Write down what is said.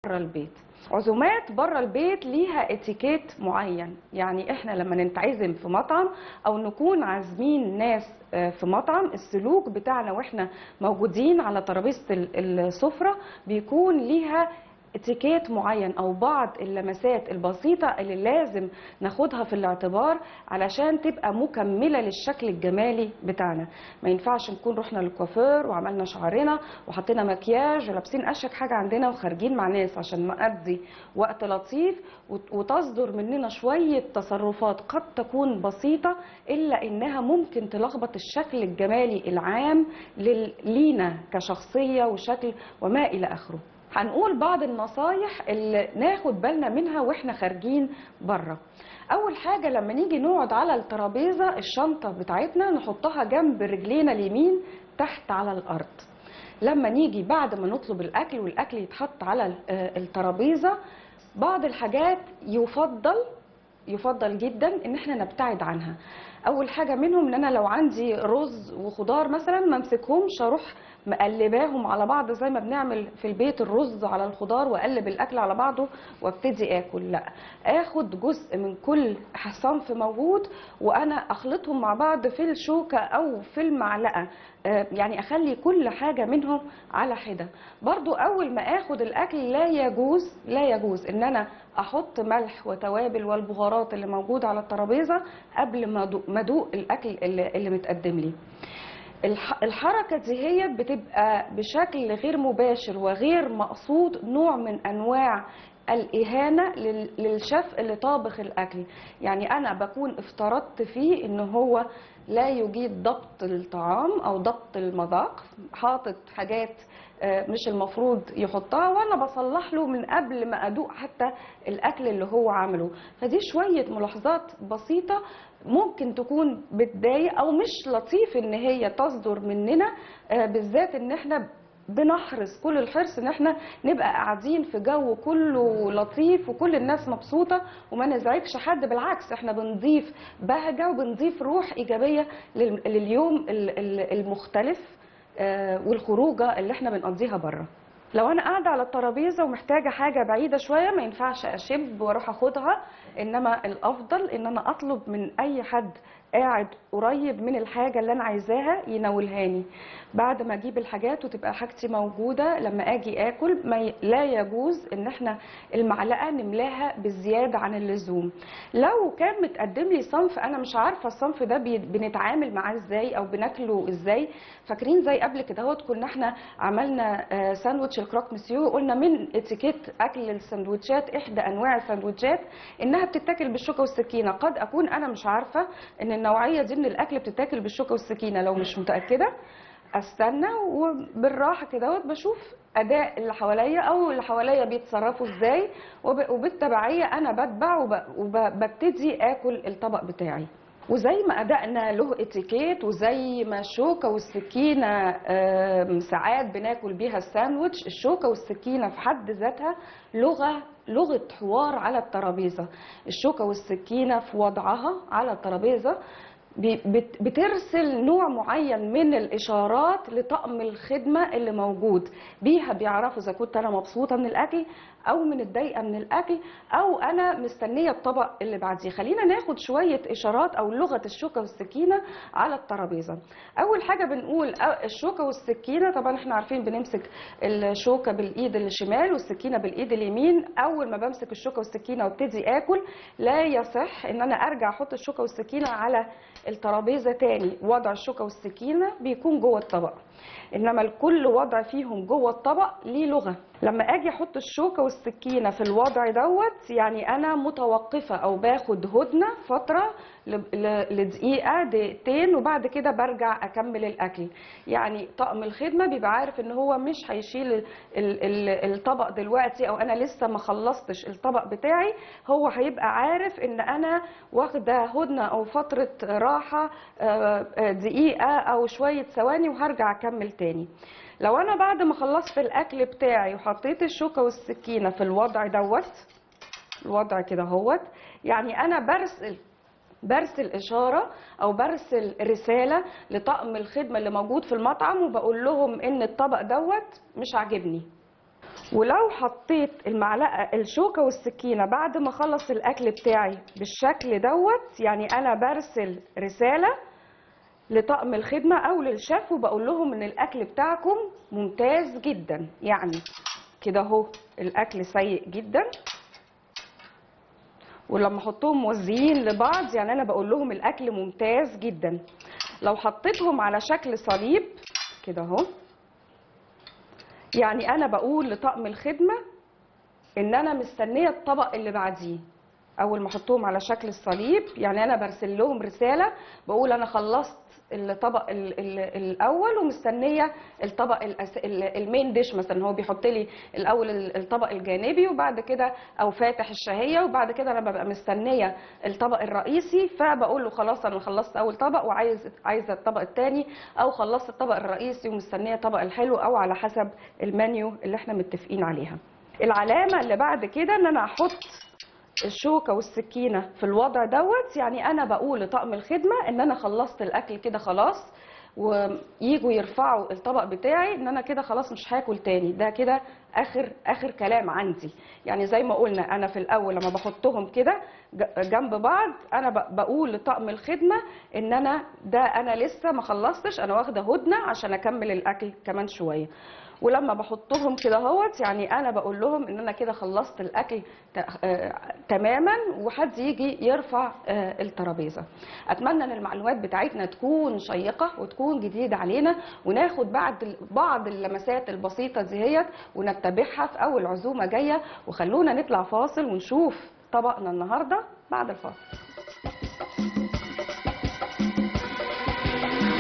بره البيت. عزومات بره البيت ليها اتيكيت معين، يعني احنا لما نتعزم في مطعم او نكون عازمين ناس في مطعم، السلوك بتاعنا واحنا موجودين على ترابيزة السفرة بيكون ليها اتيكيت معين او بعض اللمسات البسيطة اللي لازم ناخدها في الاعتبار علشان تبقى مكملة للشكل الجمالي بتاعنا. ما ينفعش نكون رحنا للكوافير وعملنا شعرنا وحطينا مكياج ولابسين اشيك حاجة عندنا وخارجين مع ناس عشان نقضي وقت لطيف، وتصدر مننا شوية تصرفات قد تكون بسيطة الا انها ممكن تلخبط الشكل الجمالي العام لينا كشخصية وشكل وما الى اخره. هنقول بعض النصايح اللي ناخد بالنا منها واحنا خارجين بره. اول حاجة لما نيجي نقعد على الترابيزة، الشنطة بتاعتنا نحطها جنب رجلينا اليمين تحت على الارض. لما نيجي بعد ما نطلب الاكل والاكل يتحط على الترابيزة، بعض الحاجات يفضل جدا ان احنا نبتعد عنها. اول حاجة منهم ان انا لو عندي رز وخضار مثلا ما امسكهمش اروح مقلباهم على بعض زي ما بنعمل في البيت، الرز على الخضار واقلب الاكل على بعضه وابتدي اكل. لا، اخد جزء من كل صنف موجود وانا اخلطهم مع بعض في الشوكة او في المعلقة، يعني اخلي كل حاجة منهم على حده. برضو اول ما اخد الاكل لا يجوز ان انا احط ملح وتوابل والبهارات اللي موجودة على الترابيزة قبل ما ادوق الاكل اللي متقدم لي. الحركة دي هي بتبقى بشكل غير مباشر وغير مقصود نوع من أنواع الإهانة للشيف اللي طابخ الأكل. يعني أنا بكون افترضت فيه إن هو لا يجيد ضبط الطعام أو ضبط المذاق، حاطط حاجات مش المفروض يحطها، وأنا بصلح له من قبل ما أدوق حتى الأكل اللي هو عمله. فدي شوية ملاحظات بسيطة ممكن تكون بتضايق أو مش لطيف إن هي تصدر مننا، بالذات إن إحنا بنحرص كل الحرص ان احنا نبقى قاعدين في جو كله لطيف وكل الناس مبسوطة وما نزعجش حد. بالعكس احنا بنضيف بهجة وبنضيف روح ايجابية لليوم المختلف والخروجه اللي احنا بنقضيها بره. لو انا قاعدة على الترابيزة ومحتاجة حاجة بعيدة شوية ما ينفعش اشب واروح اخدها، انما الافضل ان انا اطلب من اي حد قاعد قريب من الحاجة اللي انا عايزاها يناولهاني. بعد ما اجيب الحاجات وتبقى حاجتي موجودة لما اجي اكل، لا يجوز ان احنا المعلقة نملاها بالزيادة عن اللزوم. لو كان متقدم لي صنف انا مش عارفه الصنف ده بنتعامل معاه ازاي او بناكله ازاي، فاكرين زي قبل كده اهوت كنا احنا عملنا ساندوتش ال croque monsieur، قلنا من اتيكيت اكل الساندوتشات احدى انواع الساندوتشات انها بتتاكل بالشوكة والسكينة. قد اكون انا مش عارفه ان النوعية دي من الاكل بتتاكل بالشوكة والسكينة، لو مش متاكدة استنى وبالراحه كده بشوف اداء اللي حواليا او اللي حواليا بيتصرفوا ازاي، وبالتبعيه انا بتبع وببتدي اكل الطبق بتاعي. وزي ما ادائنا له اتيكيت وزي ما الشوكة والسكينة ساعات بناكل بيها الساندوتش، الشوكة والسكينة في حد ذاتها لغة حوار على الترابيزة. الشوكة والسكينة في وضعها على الترابيزة بترسل نوع معين من الإشارات لطقم الخدمة اللي موجود بيها، بيعرفوا إذا كنت أنا مبسوطة من الأكل أو متضايقة من الأكل أو أنا مستنية الطبق اللي بعديه. خلينا ناخد شوية إشارات أو لغة الشوكة والسكينة على الترابيزة. أول حاجة بنقول الشوكة والسكينة، طبعا احنا عارفين بنمسك الشوكة بالإيد الشمال والسكينة بالإيد اليمين. أول ما بمسك الشوكة والسكينة وابتدي آكل، لا يصح إن أنا أرجع أحط الشوكة والسكينة على الترابيزة تاني. وضع الشوكة والسكينة بيكون جوه الطبق، إنما الكل وضع فيهم جوه الطبق ليه لغة. لما أجي أحط الشوكة والسكينة في الوضع دوت، يعني أنا متوقفة أو باخد هدنة فترة لدقيقة دقيقتين وبعد كده برجع أكمل الأكل. يعني طقم الخدمة بيبقى عارف إن هو مش هيشيل الطبق دلوقتي أو أنا لسه ما خلصتش الطبق بتاعي، هو هيبقى عارف إن أنا واخدة هدنة أو فترة راحة دقيقة أو شوية ثواني وهرجع أكمل تاني. لو أنا بعد ما خلصت الأكل بتاعي وحطيت الشوكة والسكينة في الوضع دوت، الوضع كده هوت، يعني أنا برسل إشارة أو برسل رسالة لطقم الخدمة اللي موجود في المطعم وبقول لهم إن الطبق دوت مش عاجبني. ولو حطيت المعلقة الشوكة والسكينة بعد ما اخلص الاكل بتاعي بالشكل دوت، يعني انا برسل رسالة لطقم الخدمة او للشيف وبقول لهم ان الاكل بتاعكم ممتاز جدا. يعني كده اهو الاكل سيء جدا، ولما احطهم موزيين لبعض يعني انا بقول لهم الاكل ممتاز جدا. لو حطيتهم على شكل صليب كده اهو، يعني انا بقول لطقم الخدمة ان انا مستنيه الطبق اللي بعديه. اول ما احطهم على شكل الصليب يعني انا برسل لهم رسالة بقول انا خلصت الطبق الاول ومستنيه الطبق ال main dish مثلا. هو بيحط لي الاول الطبق الجانبي وبعد كده او فاتح الشهية، وبعد كده انا ببقى مستنيه الطبق الرئيسي، فبقول له خلاص انا خلصت اول طبق وعايزه الطبق الثاني، او خلصت الطبق الرئيسي ومستنيه الطبق الحلو، او على حسب المنيو اللي احنا متفقين عليها. العلامة اللي بعد كده ان انا احط الشوكة والسكينة في الوضع دوت، يعني أنا بقول لطقم الخدمة إن أنا خلصت الأكل كده خلاص، ويجوا يرفعوا الطبق بتاعي إن أنا كده خلاص مش هاكل تاني، ده كده آخر كلام عندي. يعني زي ما قلنا أنا في الأول لما بحطهم كده جنب بعض أنا بقول لطقم الخدمة إن أنا ده أنا لسه ما خلصتش، أنا واخدة هدنة عشان أكمل الأكل كمان شوية. ولما بحطهم كده اهوت يعني انا بقول لهم ان انا كده خلصت الاكل تماما، وحد يجي يرفع الترابيزة. اتمنى ان المعلومات بتاعتنا تكون شيقة وتكون جديدة علينا، وناخد بعض اللمسات البسيطة ديت ونتبعها في اول عزومة جاية. وخلونا نطلع فاصل ونشوف طبقنا النهارده بعد الفاصل.